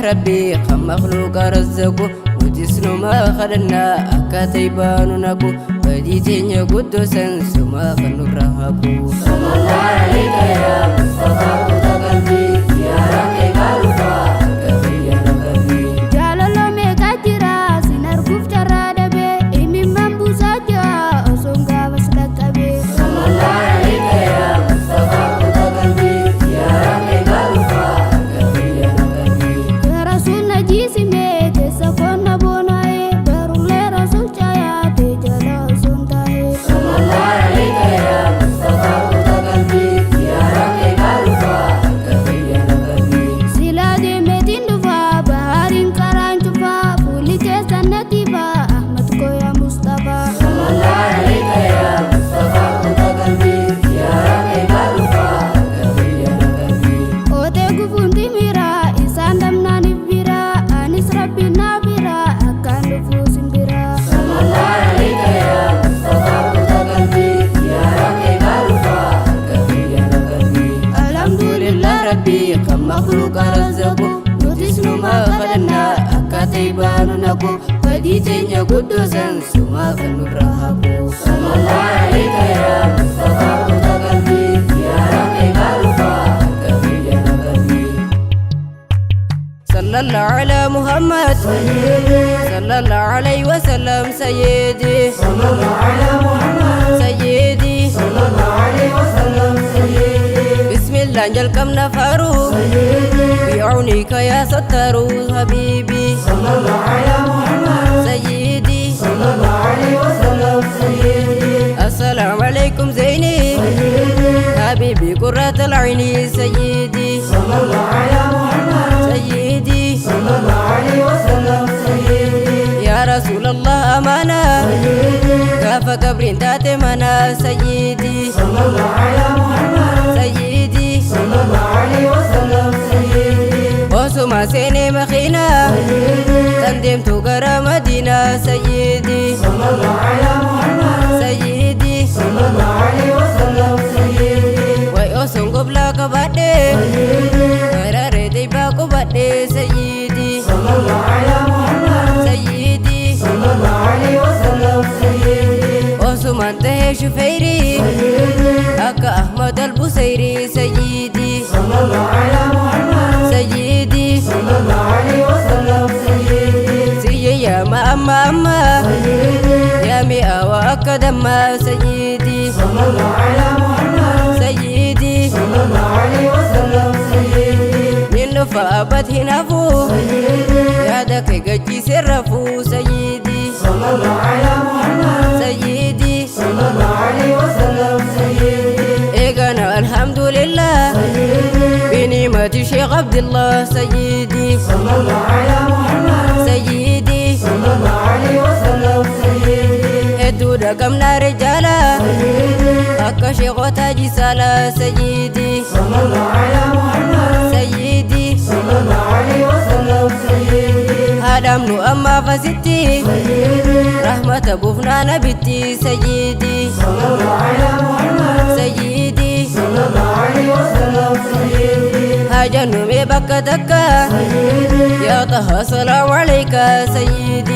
Rabbii kan makhluuqa razzaqu, nutis numa kadhannaa akka taybaa nu naqu, badii teenya guddoo san sumaa kan nurra haqu. Sallallahu alayka ya Mustafa kuta qalbii, ziyaaraan kee qaalufaa Akka xiyyaara qalbii. Jaalala meeqa jira sin arguuf carraa dhabee, imimmaan buusaa jira osoon gaafas dhaqqabee. Sallallahu alayka ya Mustafa kuta qalbii, ziyaaraan kee qaalufaa Akka xiyyaara qalbii. Rasuul na jiisimee keessa koon na boonaa'ee, barullee Rasuul caayaatee jala osoon taa'ee. Sallallahu alayka ya Mustafa kuta qalbii, ziyaaraan kee qaalufaa Akka xiyyaara qalbii. Silaa deemeetiin dhufaa bahariin karaan cufaa, fuulli keessan natti ifaa, Ahmad koo yaa Mustafaa. Sallallahu alayka ya Mustafa kuta qalbii, ziyaaraan kee qaalufaa Akka xiyyaara qalbii. Ootee gufuun timiraa isaan dhabnaaniif biraa, anis Rabbiin naa biraa akkaan dhufuu simbiraa. Sallallahu alayka ya Mustafa kuta qalbii, ziyaaraan kee qaalufaa Akka xiyyaara qalbii. Alhamdulillah. Alhamdulillah Rabbii kan makhluuqa razzaqu, nutis numa kadhannaa akka taybaa nu naqu, badii teenya guddoo san sumaa kan nurra haqu. Sallallahu alayka ya Mustafa kuta qalbii, ziyaaraan kee qaalufaa Akka xiyyaara qalbii. صلى الله على محمد، صلى الله عليه وسلم سيدي. صلى الله على محمد، سيدي. صلى الله عليه وسلم سيدي. بسم الله jalqabna faaruu، سيدي. بعونك يا ستار حبيبي. صلى الله على محمد، سيدي. صلى الله عليه وسلم سيدي. السلام عليكم زيني، سيدي. حبيبي قرة العين سيدي. صلى الله على محمد، سيدي. صلى الله عليه وسلم سيدي. يا رسول الله أمانة، سيدي. gaafa qabriin taate mana سيدي. صلى الله على محمد، سيدي. صلى الله عليه وسلم سيدي. Osuma seenee makiinaa، سيدي. tan deemtu gara Madiinaa سيدي. صلى الله على محمد، سيدي. صلى الله عليه وسلم سيدي. Way osoon goblaa qabadhe، سيدي. gararee deebaa qubadhe سيدي. صلى الله على محمد، سيدي. صلى الله عليه وسلم سيدي. Osumaan tahee shufeerii، سيدي. akka Ahmad Albusayrii سيدي. صلى الله على محمد، سيدي. صلى الله عليه وسلم سيدي. Siyya yaama amma amma، سيدي. yaa mi'aawa akka dammaa سيدي. صلى الله على محمد، سيدي. صلى الله عليه وسلم سيدي. Nin dhufa abad hin hafu، سيدي. yaada kee gachiisee rafuu سيدي. صلى الله على محمد، سيدي. صلى الله عليه وسلم سيدي. Eegana alhamdulillah، سيدي. بنعمة شيخ عبد الله سيدي. صلى الله على محمد، سيدي. صلى الله عليه وسلم سيدي. Hedduudha qabna rijaala، سيدي. akka sheekota jisaala سيدي. صلى الله على محمد، سيدي. صلى الله عليه وسلم سيدي. Haadhamnu amma fasitti، سيدي. rahmata buufnaa nabitti سيدي. صلى الله على محمد، سيدي. صلى الله عليه وسلم سيدي. Haa jennu mee bakka takka، سيدي. يا طه سلام عليك سيدي.